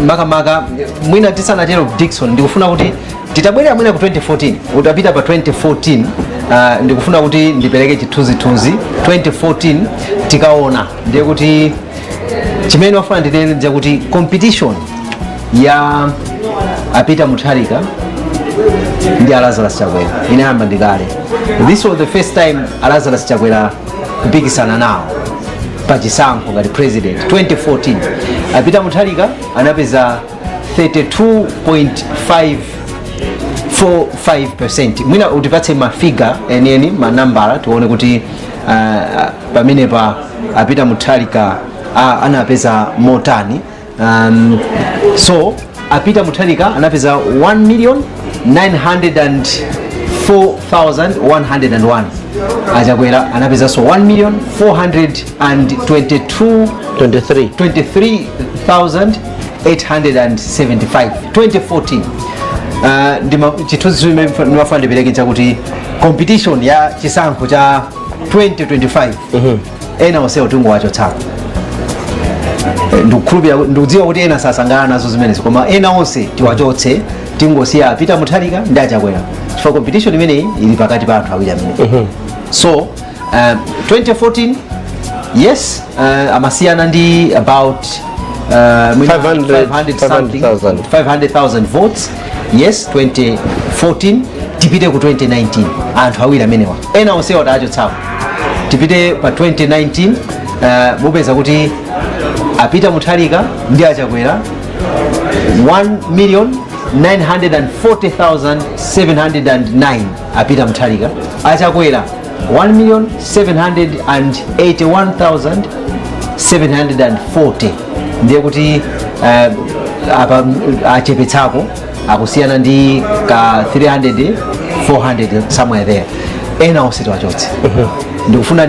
Makamaka mwina tisanatero, Dickson, ndikufuna kuti titabwerera mwina ku 2014, utapita pa 2014, ndikufuna kuti ndipereke chithunzithunzi. 2014 tikaona, ndiye kuti chimene wafuna ndinene kuti competition ya a Peter Mutharika ndi a Lazarus Chakwera inayamba ndikale. This was the first time a Lazarus Chakwera kupikisana nawo pachisankho ngati president. 2014 a Peter Mutharika anapeza 32.545%. Mwina utipatse ma figure enieni, manambala, tione kuti pamenepa a Peter Mutharika anapeza motani. So a Peter Mutharika anapeza 1 million 904,101. A Chakwera anapezanso 1 million 422 23. 23,875, 2014. Chithunzi chimene ndimafuna ndipereke chakuti competition ya chisankho cha 2025, ena onsewo tingowachotsako. Ndikukhulupirira, ndikudziwa kuti ena sasangalala nazo zimenezi, koma ena onse tiwachotse, tingosiya a Peter Mutharika ndi a Chakwera, chifukwa competition imeneyi ili pakati pa anthu awiri amene. So 2014, yes, amasiyana ndi about 500 500 something, 500,000. 500,000 votes, yes, 2014. Tipite ku 2019. Anthu awiri amenewa, ena onsewa taachotsapo. Tipite pa 2019, mupeza kuti a Peter Mutharika ndi a Chakwera, 1 million 940,709 a Peter Mutharika, a Chakwera 1 million 781,740. Ndiye kuti apa achepetsako, akusiyana ndi ka 300, 400, somewhere there. Ena onse tiwachotse. Ndikufuna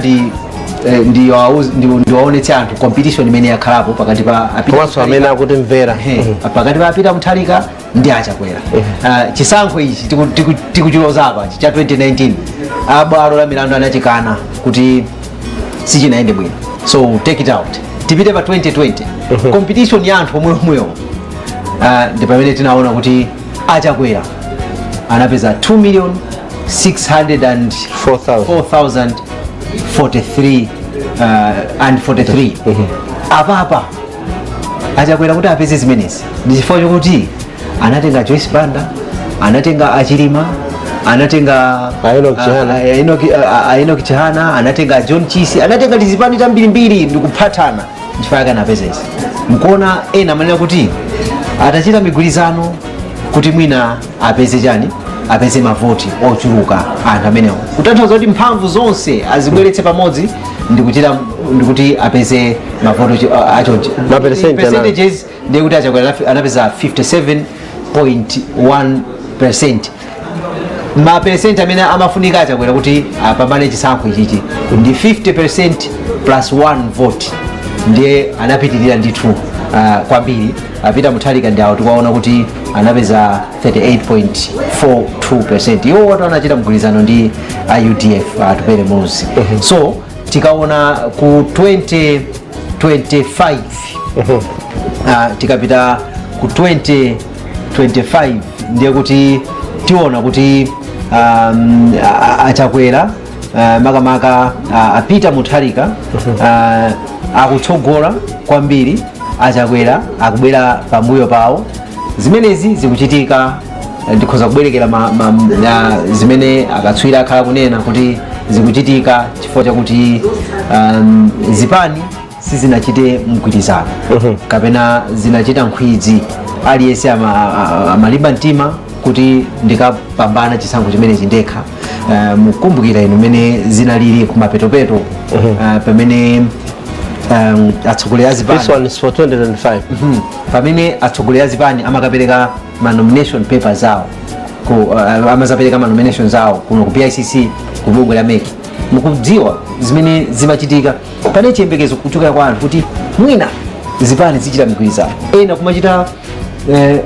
ndiwaonetse anthu competition imene yakhalapo pakati pa a Peter Komanso amene akutimvera. Ehe, pakati pa a Peter Mutharika ndi a Chakwera. Chisankho ichi tikuchiloza apa cha 2019, abwalo la milandu anachikana kuti sichinayende bwino, so take it out. Tipite pa 2020, competition ya anthu omweomwewo. Ndi pamene tinaona kuti a Chakwera anapeza 2 million 604,043 and 43. Apapa a Chakwera kuti apeze zimenezi ndi chifukwa chokuti anatenga Joyce Banda, anatenga a Chilima, anatenga A Enoch Chihana. A Enoch Chihana, anatenga John Chisi, anatenga tizipani tambirimbiri ndikuphatana, nchifukwa yake anapeza izi. Mkuona ena amanena kuti atachita migwirizano kuti mwina apeze chani, apeze mavoti ochuluka anthu amenewo, kutanthauza kuti mphamvu zonse azibweretse pamodzi ndikuchita ndikuti apeze mavoti achonchi. Ma percent Percentages, ndiye kuti a Chakwera anapeza 57.1%. Ma percent amene amafunika a Chakwera kuti apambane chisankho ichichi ndi 50% plus 1 vote, ndiye anapitirira ndithu kwambiri. A Peter Mutharika ndi awo tikuwaona kuti anapeza 38.42%. Iwo watu anachita mgwirizano ndi a UDF, Atupele Muluzi. So tikaona ku 2025, tikapita ku 2025, ndiye kuti tiona kuti a Chakwera, makamaka a Peter Mutharika, akutsogola kwambiri, a Chakwera akubwera pambuyo pawo. Zimenezi zikuchitika, ndikhoza kubwerekera zimene akatswiri akhala kunena kuti zikuchitika chifukwa chakuti zipani sizinachite mgwirizano kapena zinachita nkhwidzi. Aliyense amalimba mtima kuti ndikapambana chisankho chimenechi ndekha. Mukumbukira inu mene zinalili kumapetopeto, pamene atsogoleri azipani This one is for 2025. Pamene atsogoleri azipani amakapereka ma nomination papers awo ku amazapereka ma nominations awo kuno ku BICC, ku bungwe la MEC, mukudziwa zimene zimachitika. Pane chiyembekezo kuchokera kwa anthu kuti mwina zipani zichita migwirizano, ena kumachita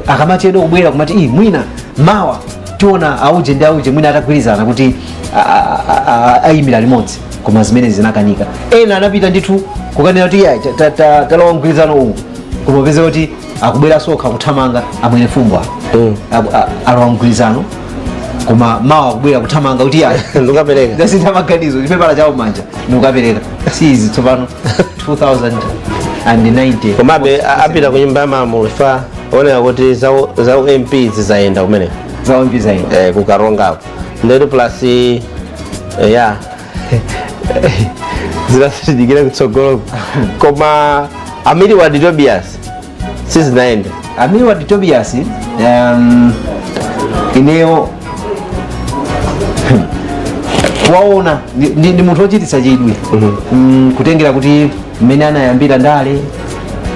akamachedwa kubwera kumati, "Ii, mwina mawa tiona auje ndi auje, mwina atagwirizana kuti ayimira limodzi." Koma zimene zinakanika. Ena anapita ndithu kukanena kuti, "Iya, talowa mgwirizano uwu," koma upeze kuti Akubwera sokha kuthamanga amwene fumbwa. Alowa mgwirizano, koma mawa akubwera kuthamanga kuti ya, Ndikukapereka. Ndasintha maganizo, chipepala chawo manja ndikukapereka. Si izi tsopano 2090. Komabe apita ku Nyumba ya Malamulo fa oneka kuti zawu MP zizayenda kumene. Zawo MP zayenda. Kukarongako ndetu plus ya zinasindikira kutsogolo, koma a Milward Tobias sizinayende. A Milward Tobias, ineyo waona ndi munthu wochititsa chidwi, kutengera kuti mmene anayambira ndale,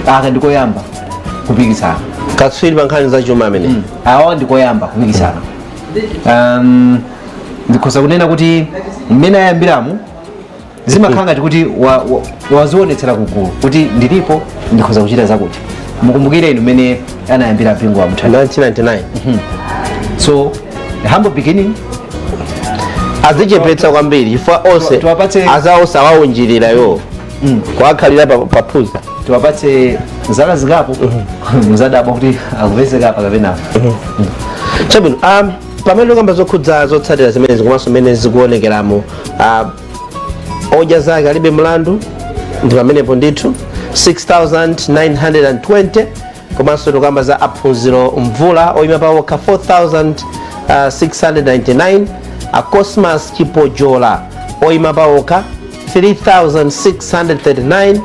aka ndikoyamba kupikisana. Katswiri pa nkhani za chuma amene. Awa ndikoyamba kupikisana. Ndikhoza kunena kuti mmene ayambiramu zimakhala ngati kuti wazionetsera kugulu kuti ndilipo, ndikhoza kuchita zakuti. Mukumbukire inu mmene anayambira Bingu wa Mutharika. 1999. So humble beginning. Azichepetsa kwambiri chifukwa onse azawo sawawunjirira yo kuwakhalira paphuza. Tiwapatse zaka zingapo, muzadabwa kuti akupezeka apa kapena. Chabwino, pamene tikamba zokhudza zotsatira zimenezi komanso mmene zikuonekeramo, Odya Zake Alibe Mlandu ndi pamenepo ndithu 6920, komanso tikamba za Aphunziro Mvula oyima pawokha 4699, a Cosmas Chipojola oyima pawokha 3639,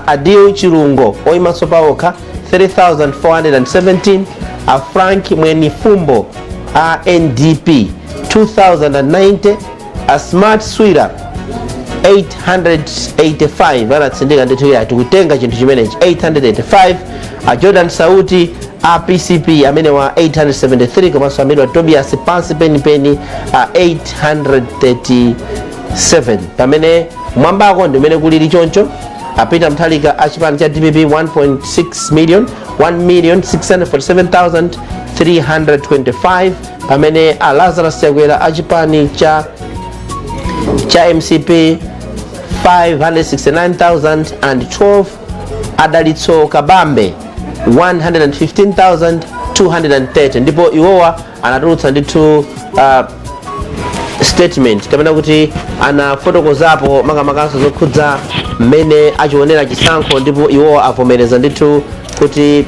Adil Chilungo oyimanso pawokha 3417, a Frank Mwenifumbo a NDP 2090, a Smart Swira 885, anatsindika ndithu ya tikutenga chinthu chimenechi 885, a Jordan Sauti a PCP amene wa 873, komanso amene wa Tobias pansi penipeni a 837. Pamene mwambako ndimene kulili choncho, a Peter Mutharika a chipani cha DPP 1.6 million, 1 million 647,325, pamene a Lazarus Chakwera a chipani cha MCP 569,012, Adalitso Kabambe 115,230. Ndipo iwowa anatulutsa ndithu statement kapena kuti anafotokozapo makamakanso zokhudza mmene achionera chisankho, ndipo iwowa avomereza ndithu kuti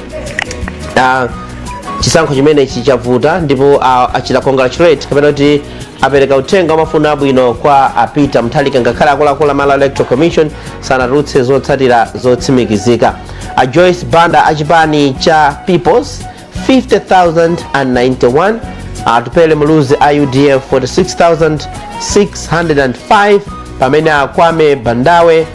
chisankho chimenechi chavuta, ndipo achita congratulate kapena kuti apereka uthenga wamafuna abwino kwa a Peter Mutharika, ngakhale akuluakulu a Malawi Electoral Commission sanatulutse zotsatira zotsimikizika. A Joyce Banda achipani cha Peoples 50,091, Atupele Muluzi a UDF 46,605, pamene Akwame Bandawe,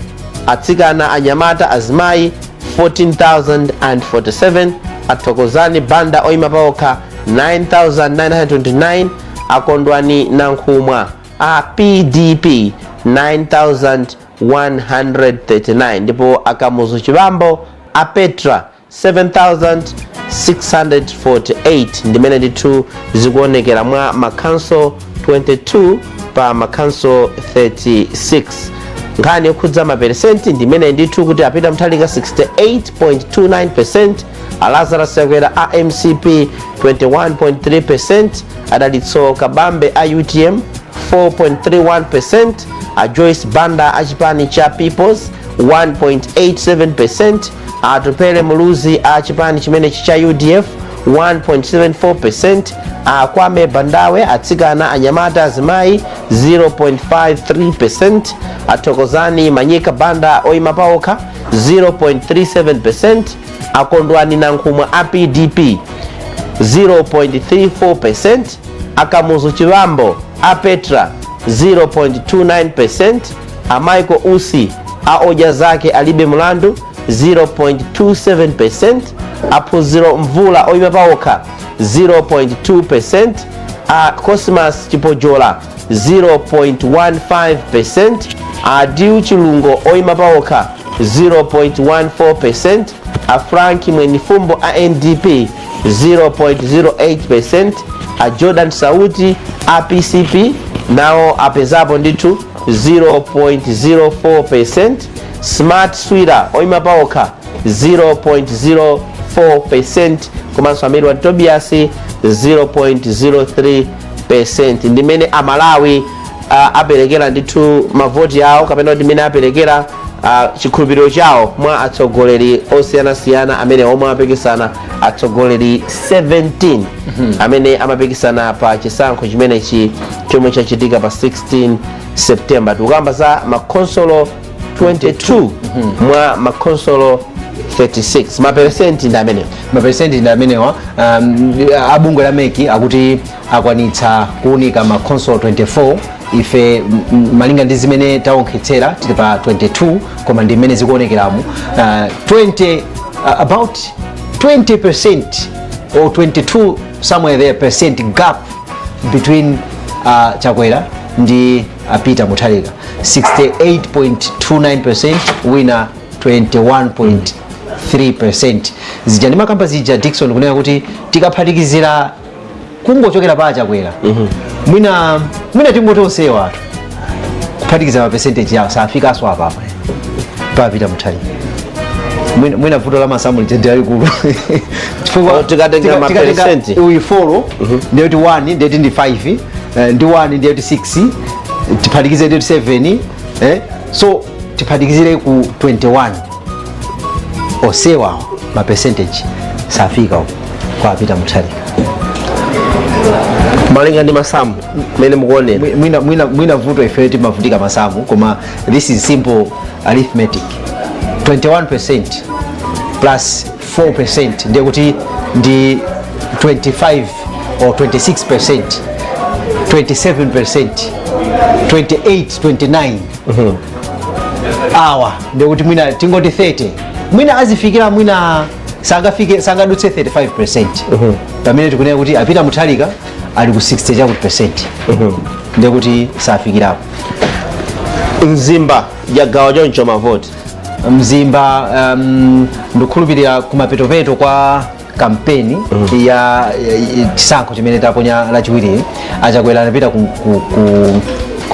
atsikana, anyamata, azimayi 14,047, Athokozani Banda oyima pawokha 9929, Akondwani Nankhumwa a PDP 9139, ndipo Akamuzu Chibambo a Petra 7648. Ndimene ndithu zikuonekera mwa makhanso 22 pa makhanso 36. Nkhani yokhudza maperesenti ndimene ndithu kuti a Peter Mutharika 68.29, a Lazarus Chakwera a MCP 21.3, Adalitso Kabambe a UTM 4.31, a Joyce Banda a chipani cha Peoples 1.87, Atupele Muluzi a chipani chimenechi cha UDF 1.74, Akwame Bandawe, atsikana, anyamata, azimayi 0.53, Athokozani Manyika Banda oyima paokha 0.37, Akondwani Nankhumwa a PDP 0.34, Akamuzu Chibambo a Petra 0.29, a Michael Usi a Odya Zake Alibe Mulandu 0.27, Aphunziro Mvula oyima paokha 0.2, a Cosmas Chipojola 0.15, Adiu Chilungo oyima paokha 0.14, a Frank Mwenifumbo a NDP 0.08, a Jordan Sauti a PCP nawo apezapo ndithu 0.04, Smart Swira oyima paokha 0.04. 0.54%, komanso a Milward Tobias 0.03%. Ndimene Amalawi aperekera ndithu mavoti awo, kapena kuti mmene aperekera chikhulupiriro chawo mwa atsogoleri osiyanasiyana amene omwe amapikisana, atsogoleri 17 amene amapikisana pa chisankho chimenechi chomwe chachitika pa 16 September. Tikukamba za makonsolo 22 mwa makonsolo 36. Maperesenti ndi amenewo. Maperesenti ndi amenewa. Abungwe la MEC akuti akwanitsa kuunika makonsolo 24. Ife malinga ndi zimene taonkhetsera tili pa 22, koma ndi mmene zikuonekeramu, 20, about 20% or 22, somewhere there, percent gap between Chakwera ndi Peter Mutharika, 68.29%, wina 21.3%. Zija ndimakamba zija, Dickson, kunena kuti tikaphatikizira kungochokera pa Chakwera, mwina tingoti onsewa atu kuphatikiza ma percentage yawo safikanso apapa pa Peter Mutharika. Mwina vuto la masamu lija ndi lalikulu chifukwa Oh, tikatenga ma percent. Uyu 4, ndiyoti 1, ndiyoti ndi 5, ndi 1, ndiyoti 6, tiphatikize ndiyoti 7, so tiphatikizire ku 21, osewa ma percentage safika uko kwa Peter Mutharika. Malinga ndi masamu mmene mukuonera. Mwina vuto ife timavutika masamu, koma this is simple arithmetic. 21% plus 4% ndiye kuti ndi 25 or 26%, 27%, 28, 29 awa ndiye kuti mwina tingoti 30, mwina azifikira, mwina sangafike, sangadutse 35%, pamene tikunena kuti a Peter Mutharika ali ku 60 chakuti percent, ndiye kuti safikirapo. Mzimba yagawa choncho mavoti. Mzimba, ndikukhulupirira kumapetopeto kwa kampeni ya chisankho chimene taponya lachiwiri, aChakwera anapita ku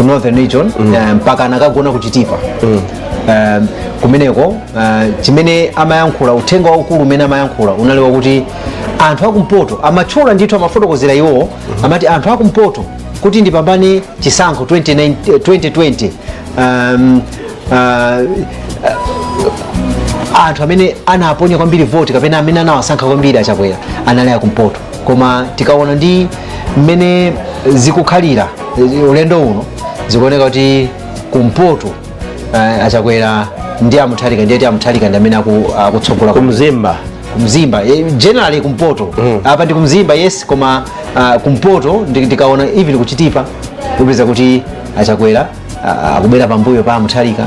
Northern Region, mpaka anakagona ku Chitipa. Kumeneko chimene amayankhula, uthenga waukulu umene amayankhula unali wakuti anthu akumpoto, amatchula ndithu, amafotokozera iwowo, amati anthu akumpoto kuti ndipambane chisankho 29 2020, anthu amene anaponya kwambiri voti kapena amene anawasankha kwambiri aChakwera anali akumpoto. Koma tikaona ndi mmene zikukhalira ulendo uno, zikuoneka kuti kumpoto aChakwera ndi aMutharika, ndiyeti aMutharika ndi amene akutsogola. Kumzimba. Kumzimba, generally kumpoto. Apa ndi kumzimba, yes, koma kumpoto ndikaona even kuChitipa upeza kuti aChakwera akubwera pambuyo pa Mutharika.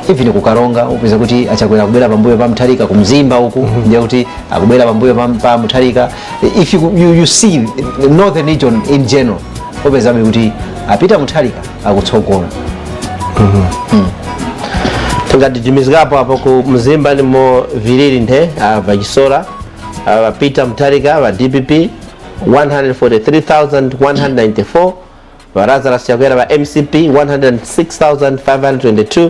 Even kuKaronga upeza kuti aChakwera akubwera pambuyo pa Mutharika. Kumzimba uku ndiye kuti akubwera pambuyo pa Mutharika. If you see the Northern Region in general, upezabe kuti a Peter Mutharika akutsogola. Tingatijimizikapo apo ku Mzimba ndimo vilili nthe vachisora Peter Mutharika va DPP 143,194, va Lazarus Chakwera va MCP 106,522,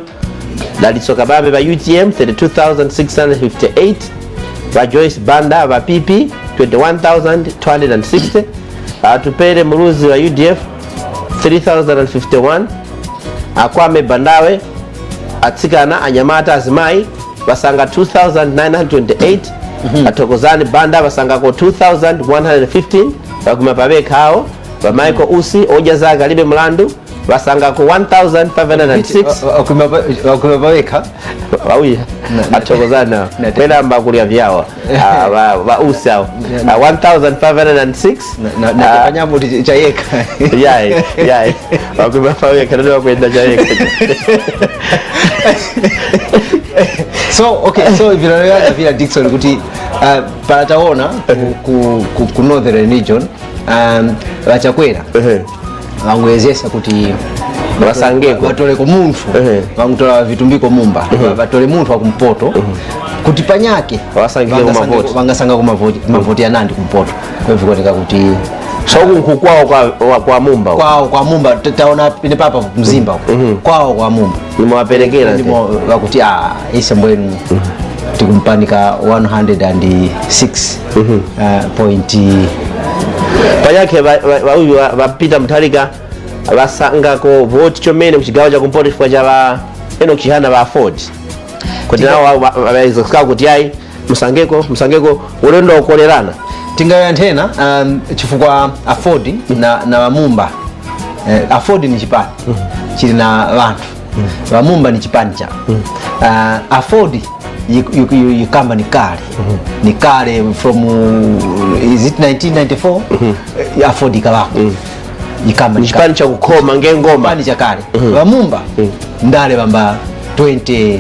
Dalitso Kabambe va UTM 32,658, va Joyce Banda va PP 21,260, Atupele Muluzi wa UDF 3051, Akwame Bandawe, atsikana, anyamata, azimayi basanga 2928, Athokozani Banda basangako 2115, baguma pabekhawo, ba Michael Usi odya zake alibe mlandu basangako 1506. Wakwima pawekha. Auya athokozani awo kwelamba kulya vyawa. Ah, ba Usi awo. Ah, 1506. Napanyamuti chayekha. Yayi yayi, wakwima pawekha ndio wakwenda chayekha. So okay, so vinaonekana vile, Dickson, kuti pataona ku Northern Region, vaChakwera vangwezesa kuti Vasangeko. Vatoleko munthu. Vangutola Vitumbiko Mumba, vatole munthu wakumpoto kuti panyake Vasangire kumavoti. Vangasanga kumavoti, mavoti anandi kumpoto kwevikuoneka kuti So kunku kwawo kwa Mumba uko. Kwawo kwa Mumba, taona pine papa Mzimba uko kwawo kwa Mumba. Nimewaperekera. Ndimo vakuti, ah, ise mbwenu Tikumpanika 106 point. Panyakhe vauyu va Peter Mutharika vasangako voti chomene kuchigawo chakumpoto chifukwa cha va Enoch Chihana va Ford, kuti nawo vaizosika kuti ayi, musangeko, musangeko, ulendo ukolerana. Tingayanthena chifukwa Aford na Vamumba, Aford ni chipani chili na vanthu, Vamumba ni chipani cha Aford yikamba ni kale, ni kale from is it 1994? Aford ikavako, yikamba ni ni kale. Chipani chakukhoma ngengoma. Chipani chakale. Vamumba ndale vamba 20,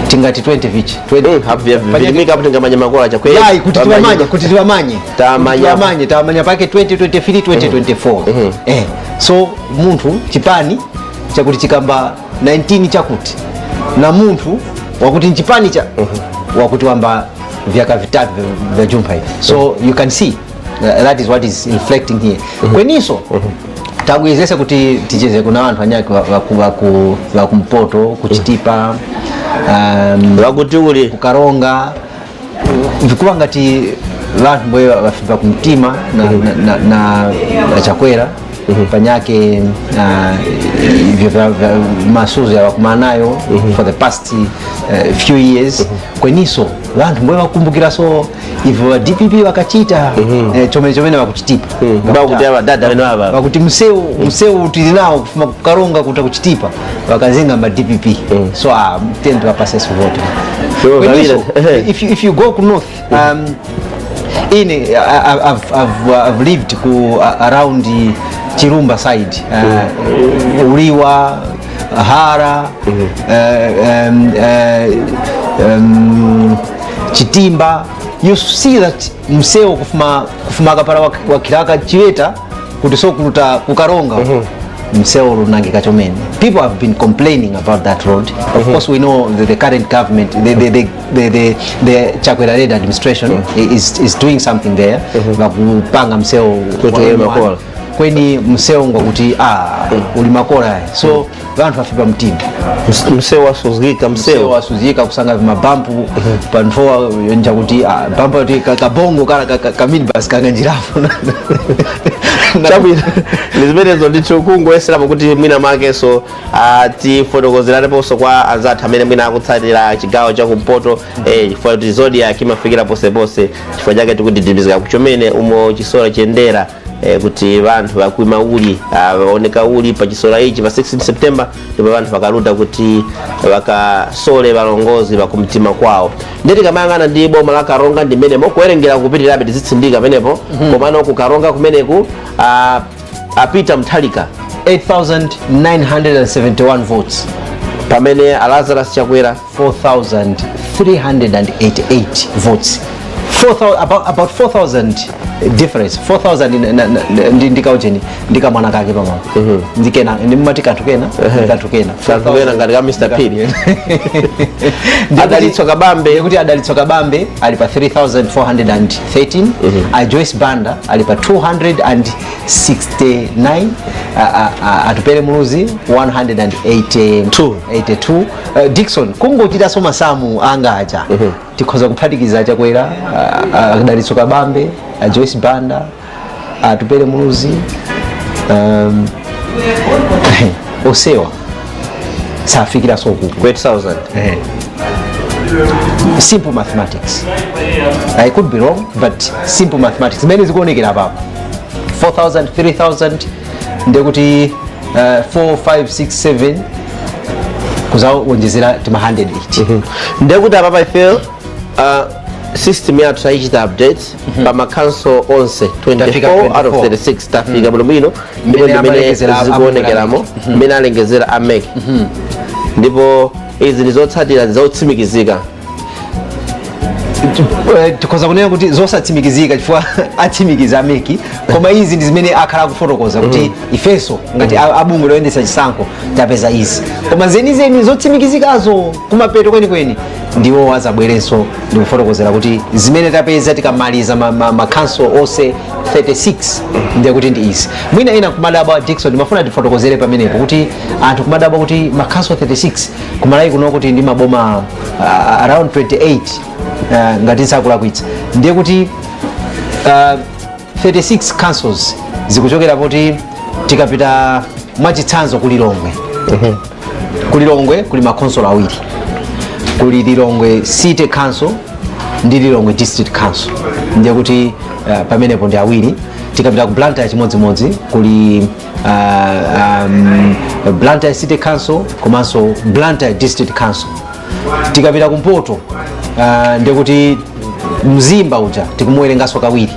tingati 20 vichi 20. Vilimika apo tingamanya makola chakwera. Yayi, kuti tiwamanye, kuti tiwamanye. Tamanya. Kuti tiwamanye, tamanya pake 2023, 2024. So munthu chipani chakuti chikamba 19 chakuti na munthu wakuti nchipani cha wakuti wamba vyaka vitatu vya jumpa hivi, so you can see that is what is reflecting here. Kweniso tabwezesa kuti ticheze kuna anthu anyake wakumpoto, kuchitipa, wakuti uli kukaronga, vikuva ngati vanthu mboye vafipa kumtima na Chakwera panyake ivyo masuzo yawakumana nayo for the past few years. Kweniso vanthu mboye vakumbukiraso ivyo va DPP vakachita, chomene chomene vakuchitipa. Bakuti ava dada wene ava. Vakuti msewu tili nawo kufuma kukaronga kuta kuchitipa vakazinga ma DPP, so tendo vapaseso vote. So, Kweniso, Vavira, if you go ku north, in I've lived ku around the Chirumba side, Uliwa, Hara, Chitimba. You see that msewu kufuma kapara wa Kilaka Chiweta kuti so kuluta kukaronga, msewu lunangika chomene. People have been complaining about that road. Of course we know that the current government, the Chakwera led administration is doing something there, vakupanga msewu Kuti wa uwe M1. makola. Kweni msewu ngwakuti uli makola aya, so vanthu afipa mtima. Msewu wasuzika. Msewu msewu wasuzika, kusanga vimabampu panthowa njakuti bampu kuti kabongo kala ka minibus kanganjirapo. Chabwino, ndi zimenezo ndithu, kungoyeserapo kuti mwina makenso tifotokozeraneponso kwa anzathu amene mwina akutsatira chigawo chakumpoto, chifukwa kuti Zodiak imafikira posepose, chifukwa chake tikudidimizika kuchomene umo chisola chiyendera, kuti vanthu vakuima uli vaoneka uli pa chisola ichi pa 16 September, ndipo vanthu vakaluta kuti vakasole valongozi vakumtima kwawo. Nditi kamayang'ana ndi boma la Karonga ndi mmene mokuwerengera kupitirabe tizitsindika pamenepo. Komano kukaronga kumeneku apita Mutharika 8971 votes, pamene a Lazarus Chakwera 4388 votes. 4,000, about 4000 difference, 4000 ndikaucheni ndikamwana kake pamwe ndikena ndimati kanthu kena, kanthu kena. Kanthu kena ngati ka Mr. Pili. Adalitso Kabambe. Kuti Adalitso Kabambe ali pa 3413, a Joyce Banda ali pa 269, Atupele Muluzi 182. 82. Dickson, kungochitanso masamu anga aja, tikhoza kuphatikiza Chakwera, Adalitso Kabambe, a Joyce Banda, Atupele Muluzi, osewa safikiraso kuku ku 8000. Simple mathematics, I could be wrong, but simple mathematics zimene zikuonekera apapo, 4000, 3000, ndekuti 4, 5, 6, 7 kuzawonjezera tima 108. Ndekuti apapa ife system yathu tayichita update pa macouncil onse Tafika 24 out of 24. 36, tafika bwinobwino, ndipo Mmene ndimene amalengezera zikuonekeramo mmene alengezera a MEC, ndipo izi ndi zotsatira zotsimikizika. Tikhoza kunena kuti zosatsimikizika, chifukwa atsimikiza a MEC, koma izi ndi zimene akhala akufotokoza kuti ifenso ngati abungwe loyendetsa chisankho tapeza izi, koma zenizeni zotsimikizikazo kumapeto kwenikweni ndiwo azabwerenso ndikufotokozera kuti zimene tapeza tikamaliza ma council onse 36 ndiye kuti ndi izi. Mwina ena kumadabwa, Dickson, ndimafuna tifotokozere pamenepo kuti anthu kumadabwa kuti ma council 36, kuMalawi kuno kuti ndi maboma around 28, ngati nsakulakwitsa, ndiye kuti 36 councils zikuchokera poti tikapita mwachitsanzo kuLilongwe, kuLilongwe kuli makonsolo awiri, kuli Lilongwe City Council ndi Lilongwe District Council, ndiye kuti pamenepo ndi awiri. Tikapita ku Blantyre chimodzimodzi, kuli Blantyre City Council komanso Blantyre District Council. Tikapita kumpoto, ndiye kuti Mzimba uja tikumuwerenganso kawiri,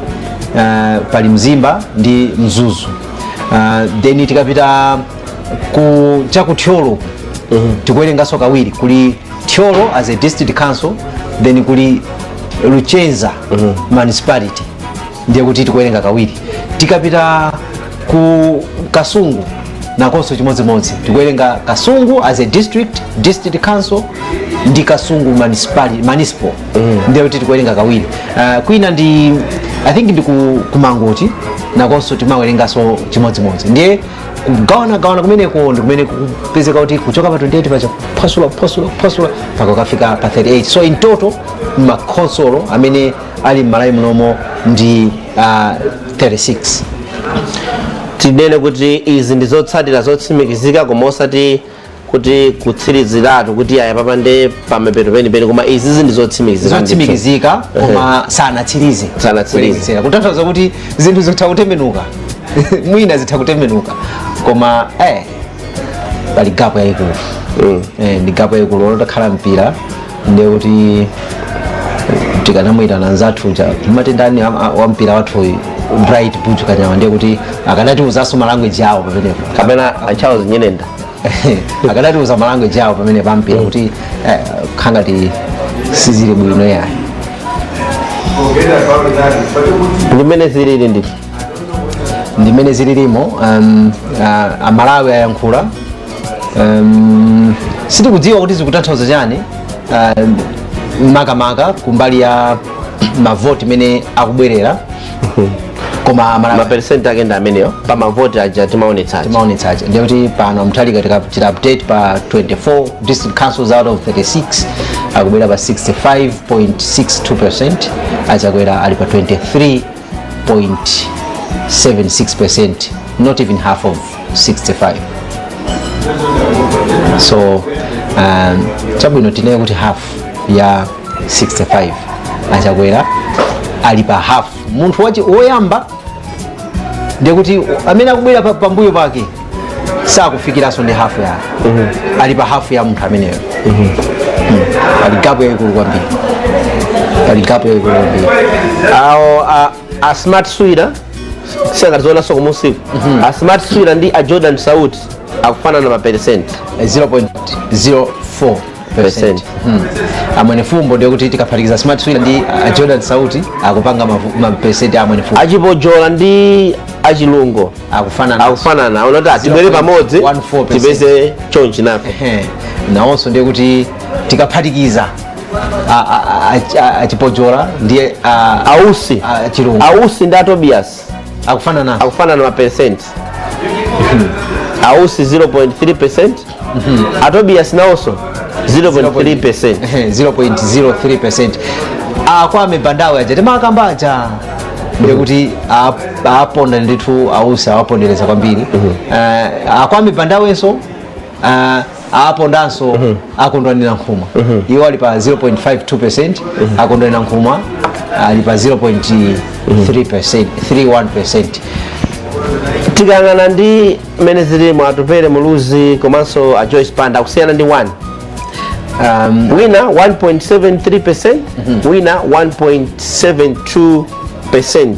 pali Mzimba ndi Mzuzu. Then tikapita ku chakuThyolo tikuwerenganso kawiri, kuli Thyolo as a district council, then kuli Luchenza Municipality, ndiye kuti tikuwerenga kawiri. Tikapita ku Kasungu nakonso chimodzimodzi, tikuwerenga Kasungu as a district, district council ndi Kasungu municipality, municipal, ndiye kuti tikuwerenga kawiri. Kwina ndi, I think, ndi ku Mangochi, nakonso timawerenganso chimodzimodzi. Ndiye kugawanagawana kumeneko ndi kumene kupezeka kuti kuchoka pa 28 pacha kuphwasula, kuphwasula, kuphwasula mpaka kukafika pa 38. So in total makonsolo amene ali m'Malawi munomo ndi 36. Tinene kuti izi ndi zotsatira zotsimikizika, koma osati kuti kutsiriziratu kuti aya papande pamapeto penipeni, koma izizi ndi zotsimikizika ndithu. Zotsimikizika, koma sanatsirize. Sanatsirize. Kuwerengetsera. Kutanthauza kuti zinthu zitha kutembenuka, mwina zitha kutembenuka, koma pali gap yayikulu. Ndi gap yayikulu. Otakhala mpira ndiye kuti tikanamuyitana nzathu uja matendani wa mpira wathu, Bright Buju Kanyawa, ndiye kuti akanatiuzanso ma language awo pamenepo. Kapena a Charles Nyirenda. Akanatiuza ma language awo pamene pampira kuti khangati sizili bwino yayi. Ndimene zilili ndithu. Ndimene zililimo. Amalawi ayankhula. Sitikudziwa kuti zikutanthauza chani, makamaka kumbali ya mavoti imene akubwerera, koma Amalawi Maperesenti ake ndi ameneyo pa mavoti aja timaonetsaja. Timaonetsaja. Ndiye kuti pano Mutharika, tikachita update pa 24 district councils out of 36, akubwera pa 65.62%, aChakwera ali pa 23.76%, not even half of 65. So chabwino, tinene kuti half ya 65, aChakwera ali pa half. Munthu wachi woyamba, ndiye kuti amene akubwera pambuyo pake sakufikiranso ndi hafu yake, ali pa hafu ya munthu ameneyo. Pali gap yayikulu kwambiri, pali gap yayikulu kwambiri. Awo a Smart Swira siyangatizoonanso kumusiku, a Smart Swira ndi a Jordan Sauti akufanana ma percent. 0.04. Percent. Amwene Fumbo, ndiye kuti tikaphatikiza Smart Swira ndi a Jordan Sauti akupanga ma percent a Amwene Fumbo. Achipojola ndi achilungo akufanana. Akufanana, unati atibwere pamodzi 0.14%. Tipeze chonchi nafe. Ehe. Nawonso ndiye kuti tikaphatikiza achipojola ndiye Ausi. Chilungo. Ausi ndi aTobias akufanana. Akufanana ma percent. Ausi 0.3%, aTobias nawonso 0.3%. 0.03%. Akwame Bandawe aja timakamba aja, ndiye kuti aponda ndithu, Ausi awapondereza kwambiri. Akwame Bandawenso apondanso akondwanira Nkhumwa, iwo ali pa 0.52%, akondwanira Nkhumwa ali pa 0.3%, 31%. Tikayang'ana ndi mmene zilimo, Atupere Muluzi komanso a Joyce Banda akusiyana ndi 1, wina 1.73%, wina 1.72%,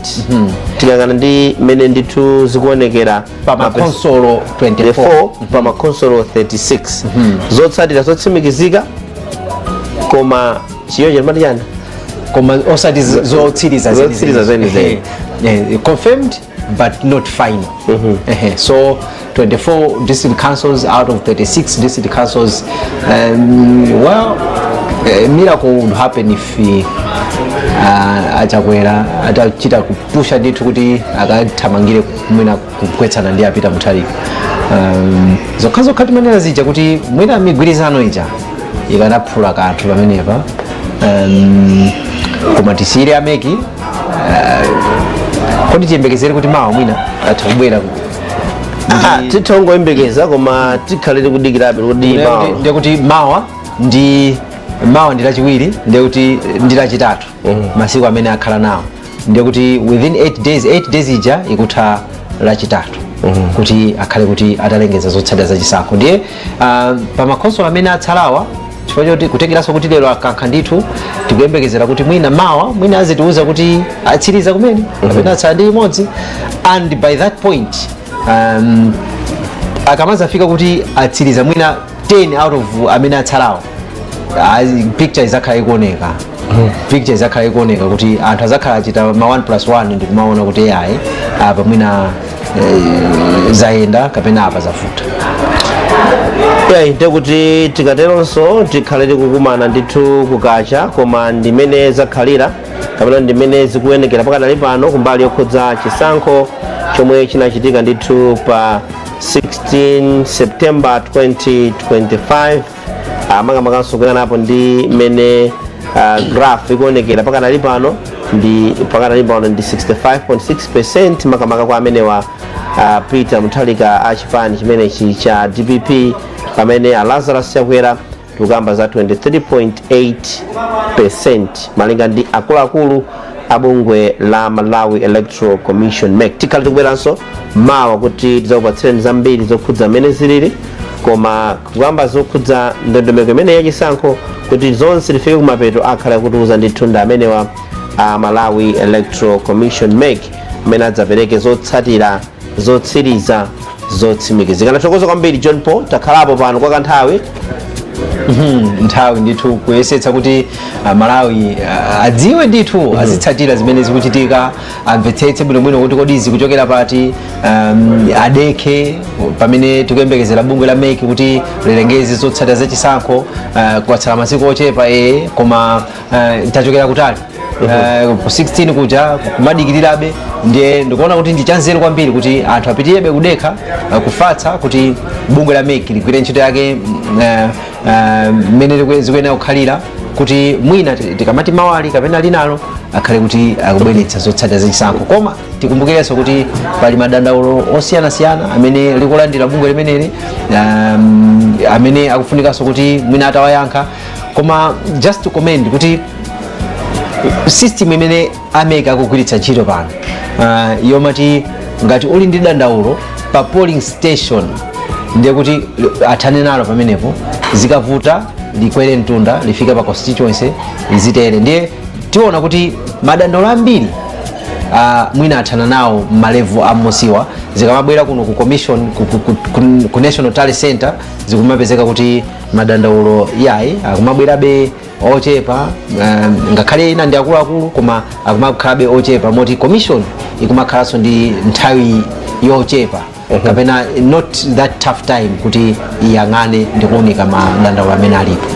tikayang'ana ndi mmene ndithu zikuonekera pa makonsolo 24. 4 pa makonsolo 36, zotsatira zotsimikizika, koma chiyo chimati chani? Koma osati zotsiriza. Zotsiriza zenizeni. Confirmed but not final. Ehe, so 24 district councils out of 36 district councils. Well, a miracle would happen if Achakwera atachita kupusha ndithu kuti akathamangire mwina kugwetsana ndi a Peter Mutharika. Zokhazokha timanena zija kuti mwina migwirizano ija ikanaphula kanthu pamenepa. Koma tisiyire a MEC. Kodi tiyembekezere kuti mawa mwina atha kubwera? Ah, titongoyembekeza, koma tikhale tikudikirabe kuti mawa. Ndiye kuti mawa ndi Lachiwiri, ndiye kuti ndi Lachitatu, masiku amene akhala nawo, ndiye kuti within 8 days, 8 days ija ikutha Lachitatu, kuti akhale kuti atalengeza zotsatira zachisankho. Ndiye pa makhonsolo amene atsalawa, chifukwa choti kutengeranso kuti lero akankha ndithu, tikuyembekezera kuti mwina mawa mwina azitiuza kuti atsiriza kumene kapena atsala ndi imodzi. And by that point, akamazafika kuti atsiriza mwina 10 out of amene atsalawo, picture izakhala ikuoneka, picture izakhala ikuoneka kuti anthu azakhala achita ma 1 plus 1 ndikumaona kuti ayi, apa mwina zayenda kapena apa zavuta. Yayi, ndekuti tikateronso tikhale tikukumana ndithu kukacha. Koma ndimene zakhalira kapena ndimene zikuyenekera pakadali pano kumbali yokhudza chisankho chomwe chinachitika ndithu pa 16 September 2025, makamakanso kuyang'anapo ndi mmene graph ikuonekera pakadali pano ndi 65.6% makamaka kwa amenewa Peter Mutharika a chipani chimenechi cha DPP, pamene a Lazarus Chakwera tikukamba za 23.8% malinga ndi akuluakulu a bungwe la Malawi Electoral Commission, MEC. Tikhale tikubweranso mawa kuti tidzakupatsireni zambiri zokhudza mmene zilili, koma kukamba zokhudza ndondomeko imene yachisankho kuti zonse tifike kumapeto, akhale akutiuza ndithu ndi amenewa a Malawi Electoral Commission, MEC, amene adzapereke zotsatira zotsiriza zotsimikizika. Ndathokoza kwambiri, John Paul, takhalapo pano kwa kanthawi. Nthawi ndithu kuyesetsa kuti Malawi adziwe ndithu, azitsatira zimene zikuchitika, amvetsetse bwinobwino kuti kodi zikuchokera pati, adekhe pamene tikuyembekezera bungwe la MEC kuti lilengeze zotsatira zachisankho. Kwatsala masiku ochepa, koma tachokera kutali. Ku 16 kuja kumadikirirabe. Ndiye ndikuona kuti ndi chanzeru kwambiri kuti anthu apitirebe kudekha, kufatsa, kuti bungwe la MEC ligwire ntchito yake mmene zikuyenera kukhalira, kuti mwina tikamati mawali kapena linalo akhale kuti akubweretsa zotsatira zachisankho. Koma tikumbukirenso kuti pali madandaulo osiyanasiyana amene likulandira bungwe limeneli, amene akufunikanso kuti mwina atawayankha. Koma just to commend kuti system imene a MEC akugwiritsa ntchito pano, yomati ngati uli ndi dandaulo pa polling station, ndiye kuti athane nalo pamenepo, zikavuta likwere mtunda lifike pa constituency, lizitere. Ndiye tiona kuti madandaulo ambiri mwina athana nawo m'ma level amusiwa, zikamabwera kuno ku commission, ku National Tally Center, zikumapezeka kuti madandaulo yayi akumabwerabe ochepa, ngakhale ina ndi akuluakulu, koma akumakhalabe ochepa, moti commission ikumakhalanso ndi nthawi yochepa kapena not that tough time kuti iyang'ane ndi kuunika madandaulo amene alipo.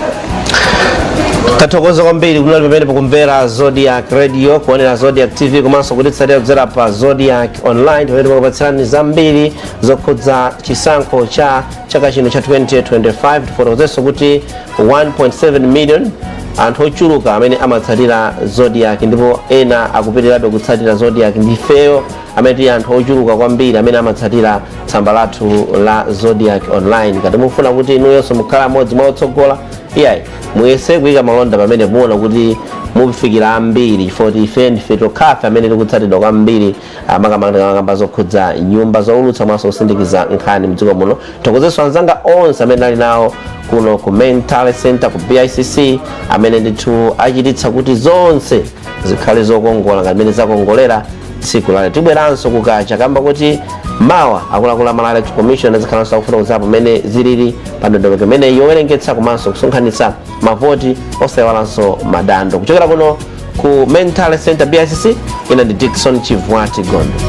Tathokoza kwambiri kunali pamene pakumvera Zodiak Radio, kuonera Zodiak TV, komanso kutitsatira kudzera pa Zodiak Online, pamene timakupatsirani zambiri zokhudza chisankho cha chaka chino cha 2025. Tifotokozenso kuti 1.7 million anthu ochuluka amene amatsatira Zodiak, ndipo ena akupitirirabe kutsatira Zodiak. Ndifeyo amene tili anthu ochuluka kwambiri amene amatsatira tsamba lathu la Zodiak Online. Ngati mufuna kuti inuyonso mukhala amodzi mwa otsogola, iyayi, muyese kuyika malonda pamene muona kuti mufikira ambiri, chifukwa ife ndife tokhafe amene tikutsatidwa kwambiri, makamaka zokhudza nyumba zoulutsa komanso kusindikiza nkhani mdziko muno. Thokozenso anzanga onse amene ali nawo kuno ku Main Tally Center ku BICC, amene ndithu achititsa kuti zonse zikhale zokongola ngati mmene zakongolera tsiku lale. Tibweranso kukacha, kamba kuti mawa akuluakulu a Malawi Electoral Commission azikhalanso akufotokozapo mmene zilili pa ndondomeko imene yowerengetsa komanso kusonkhanitsa mavoti, osayiwalanso madando. Kuchokera kuno Ku Main Tally Center, BICC, ine ndi Dickson Chivwati Gondo.